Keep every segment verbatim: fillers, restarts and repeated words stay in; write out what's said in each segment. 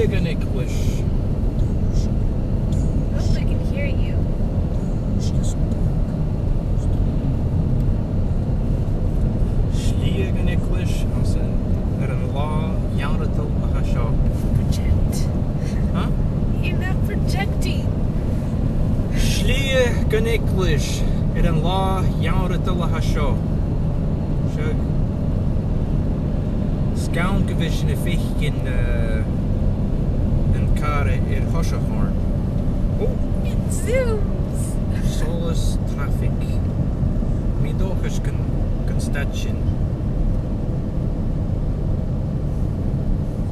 An eaglais. Hope I can hear you. Slighe an eaglais anns an, air an latha gheamhradail a tha seo. Project. Huh? You're not projecting. Slighe an eaglais air an latha gheamhradail a tha seo. Seo. 'S gann gu bheil sinn a' faicinn, eh, an càr air thoiseach oirnn. Oh! It zooms! Solas traffic. Tha mi an dòchas gun, gun stad sinn.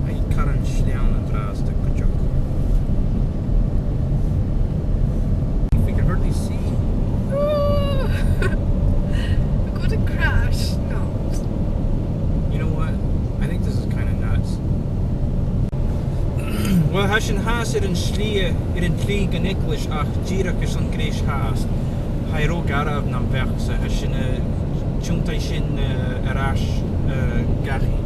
Tha caran sleamhainn an-dràsta cuideachd. We can hardly see. Ooh. We're going to crash. No. You know what? I think this is kinda nuts. Well, tha sinn fhathast air an t-slighe, air an t-slighe gun eaglais ach dìreach airson greis fhathast. Tha e ro gharbh nam bheachd-sa, tha sinn, eh, tionndaidh sinn, eh, air ais, eh, dhachaigh.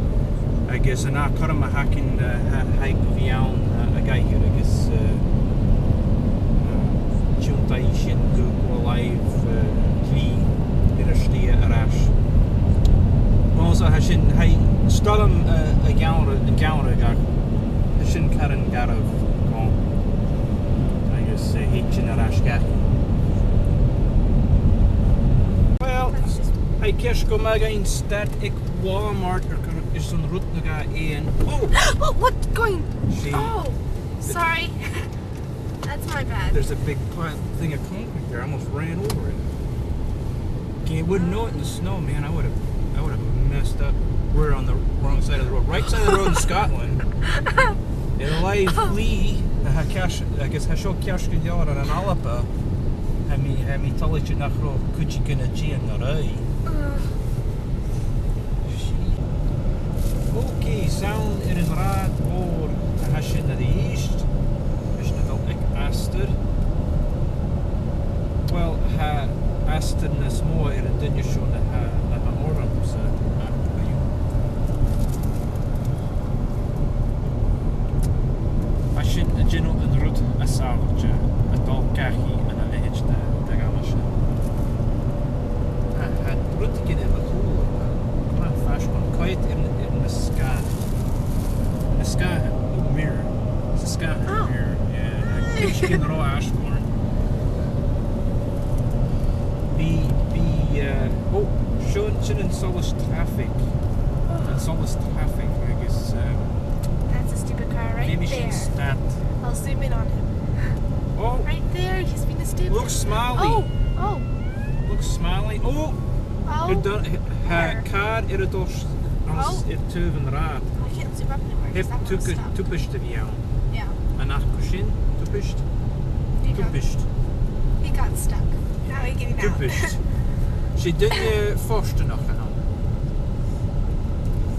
Agus an ath chothrom a th' againn, eh, tha, tha e gu bhith ann, eh, a dh'aithghearr agus, eh, eh, tionndaidh sinn gu, gu làimh, eh, an t-slighe, air an t-slighe air ais. Ach tha sin, tha e stoirm, eh, a' gheamhra-, a' gheamhradh, ach tha sin caran garbh, gu. Agus, eh, thèid sinn air ais dhachaigh. Well, tha e ceart gu math againn stad aig Walmart air, airson rud no dhà fhaighinn. Oh! Oh, what's going? She Oh, sorry. That's my bad. There's a big pile thing of concrete there. I almost ran over it. Okay, I wouldn't know it in the snow, man. I would have, I would have messed up. We're on the wrong side of the road. Right side of the road in Scotland. Air an làimh slighe, a tha ceart, agus tha seo ceart gu leòr ann an Alba. Tha mi, tha mi toilichte nach robh cuideigin a' tighinn an-dràsta. Ugh. Okay, 's ann air an rathad mhòr a tha sinn a-rithist. Tha sinn a' dol aig astar. Well, tha astar nas motha air an duine seo na tha, na tha ormsa. Tha sinn a' dèanamh an rud as fheàrr, a' dol dhachaigh ann an leithid de, de dh'aimsir. Tha, tha rudeigin air mo chùlaibh, tha e faisg air, coimhead air, air na sgàthan. Na sgàthan, oh, mirror. 'S e sgàthan, oh, mirror, yeah. Tha e gu math fhèin ro fhaisg orm. Bidh, bidh, eh, oh, seo, sin an solas traffic. Oh. An solas traffic agus, eh, That's a stupid car right there. Feumaidh sinn stad. I'll zoom in on him. Oh. Right there, he's being a stupid. Look, Smàilidh. Oh, oh. Look, Smàilidh. Oh. Oh. Tha, tha càr air a dhol s-, an s-, air taobh an rathaid. Oh, I can't zoom up anymore 'cause that one's stuck. Tubaist a bhith ann. Yeah. An ath cur sin? Tubaist? There you go. Tubaist. He got stuck. Now he can get out. Tubaist. 'S e duine fortanach a th' ann.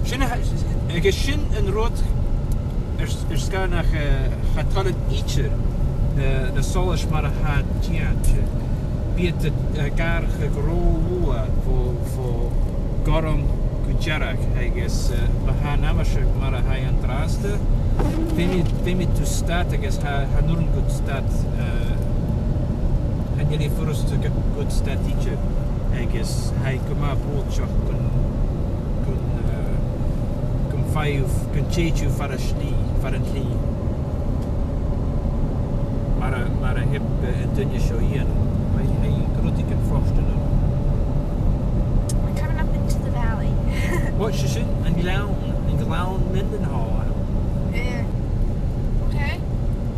Sin a, agus sin an rud air, air sgàth nach, eh, cha toil leinn idir na, na solais mar a tha iad dèanta. Bidh iad, eh, ag atharrachadh ro luath bho, bho ghorm gu dearg agus, eh, ma tha an aimsir mar a tha e an-dràsta, feumaidh, feumaidh tu stad agus tha, chan urrainn dhut stad, eh, chan eil e furasta gu, dhut stad idir agus tha e gu math buailteach gun, gun, eh, gum faigh thu, gun tèid thu far an t-slighe, far an t-slighe. Mar a, mar a theab, eh, an duine seo a dhèanamh. Tha, tha e rudeigin fortanach. We're coming up into the valley. What, 's e sin an gleann, an gleann Mendenhall? Eh, okay.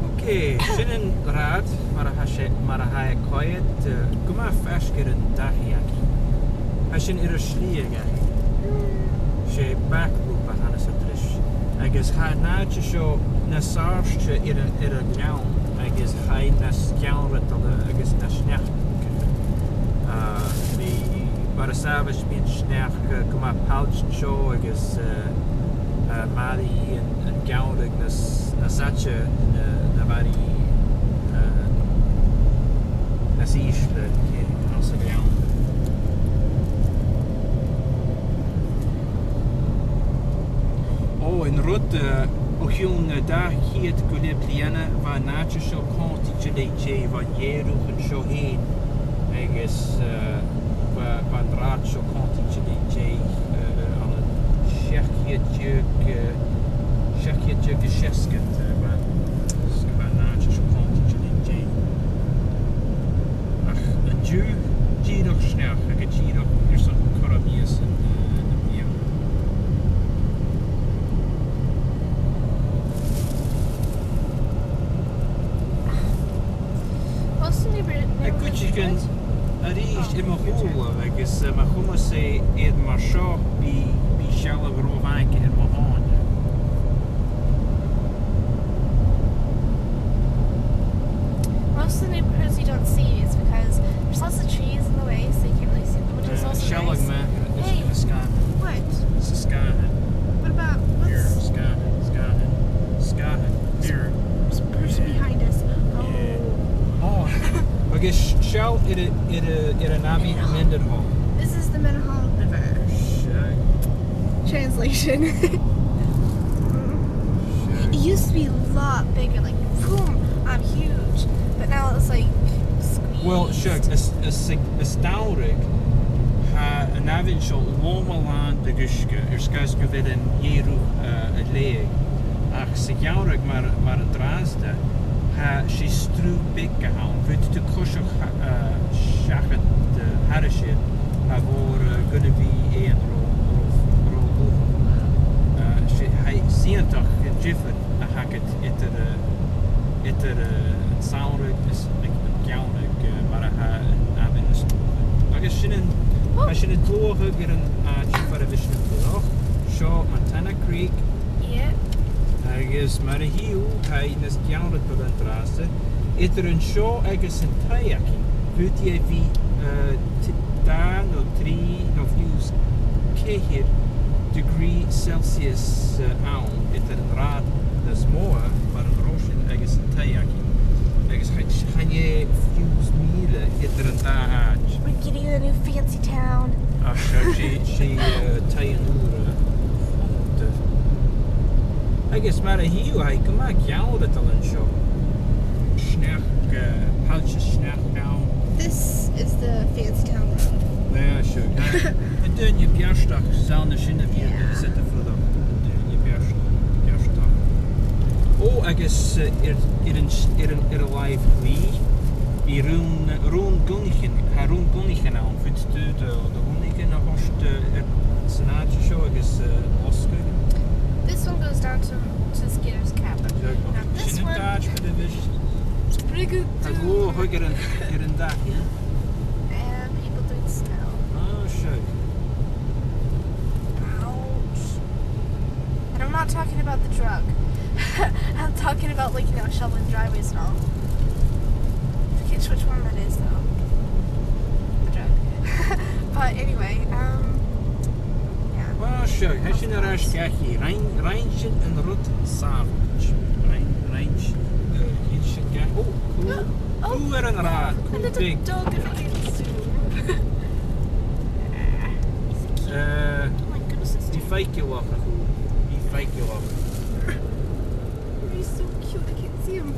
Okay, sin an rathad, mar a tha sibh, mar a tha sibh a' coimhead, eh, gu math faisg air an dachaigh againn. Tha sinn air an t-slighe againn. 'S e back loop a th' ann an sin. Agus tha an àite seo nas àirde air a', air a' ghleann, agus tha e nas geamhradaile agus nas sneachda. Ah, bidh, mar as àbhaist, bidh an sneachd, eh, gu math pailt an seo agus, eh, eh, maraidh an, an geamhradh nas, nas fhaide na, na maraidh, eh, nas ìsle, eh, anns a' ghleann. Ò, an rud, eh, O chionn, eh, dà cheud gu leth bliadhna, bha an àite seo còmhdaichte le deigh, bha an dèidh an seo fhèin, agus, eh, bha, bha an rathad seo còmhdaichte le deigh, eh, ann an seachd ceud deug, eh, seachd ceud deug is seasgad, eh, bha, bha an àite seo còmhdaichte le deigh. Ach an-diugh, dìreach sneachd, agus dìreach airson corra mìosan, eh, na bliadhna. Aig cuideigin a-rithist, eh, mo chùlaibh, agus, eh, ma chumas e iad mar seo, bidh, bidh sealladh ro mhath air mo thòin. Most of the neighborhoods you don't see is because there's lots of trees in the way, so you can't really see them, which is also nice. Sealladh math. Hey, sgàthan. What? Sgàthan. What about, what's... Here, sgàthan, sgàthan, sgàthan. Here. There's a person behind us. Oh. Yeah. Oh. Agus seall air a, air a, air an abhainn Mendenhall. This is the Mendenhall River. Sure. Translation. Sure. It used to be a lot bigger, like, boom, um, huge. But now it's, like, squeezed. Well, sure, is, is, is dòcha, tha an abhainn seo loma-làn de dh'uisge, air sgàth 's gu bheil an dèidh, eh, a' leaghadh. Ach sa gheamhradh mar, mar an-dràsta, tha, 's e sruth beag a th' ann, faodaidh tu coiseachd, eh, seachad, eh, thairis air, tha e mòr, eh, gun a bhith aon ro, ro, ro luath. Eh, 's e, tha e 's iongantach an diofar a th' agad eadar, eh, eadar, eh, an samhradh is an, an geamhradh, eh, mar a tha an abhainn as luaithe. Agus sin an, oh, tha sin a' dol a-mach air an àite far a bheil sinn a' fuireach. Seo Montana Creek. Yeah. Agus mar a chì thu, tha e nas geamhraiche na an-dràsta. Eadar an seo agus an taigh againn, faodaidh e bhith, eh, t-, dà no trì no fiù 's ceithir degree Celsius, eh, ann, eadar an rathad as motha, mar an robh sinn, agus an taigh againn. Agus chan, chan e fiù 's mìle eadar an dà àite. We're getting a new fancy town. Ach, seo, 's e, 's e, eh, taigh ùr, eh, agus mar a chì thu, tha e gu math geamhraidh an seo. Sneachd, eh, pailteas sneachd ann. This is the fancy town road. Yeah, sure. Na, na daoine beartach, 's ann an sin a bhios, yeah, iad a' fuireach. Na daoine beartach, beartach. Ò, agus, eh, air, air an, air an, air an làimh chlì, bidh rùn, rùn gunnaich, tha rùn gunnaich ann, faodaidh tu do, do ghunnaich a thoirt, eh, air, san àite seo agus, eh, losgadh. This one goes down to, to Skinner's Cabin. Now, this one, sin an t-àite far a bheil, it's pretty good too. Tha guth air an, air an dachaigh. And people doing snow. Oh, shit. Ouch. And I'm not talking about the drug. I'm talking about, like, you know, shoveling driveways and all. Forget which one that is, though. The drug. But anyway, um, yeah. Well, sure. Tha sin air ais dhachaigh. Rinn, rinn sinn an rud sàbhailte. Rinn, rinn sinn, eh, rinn sinn dhachaigh. Oh, cù. Oh, cù air an rathad. Cù beag. A little dog in a green suit. Eh, oh my goodness, it's bidh e faiceallach, a chù. Bidh e faiceallach. He's so cute, I can't see him.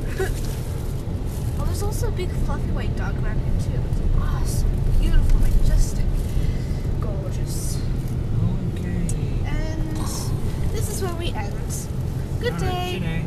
Oh, there's also a big fluffy white dog around here too. It's awesome, beautiful, majestic, gorgeous. Okay. And this is where we end. Good day. All right, good day.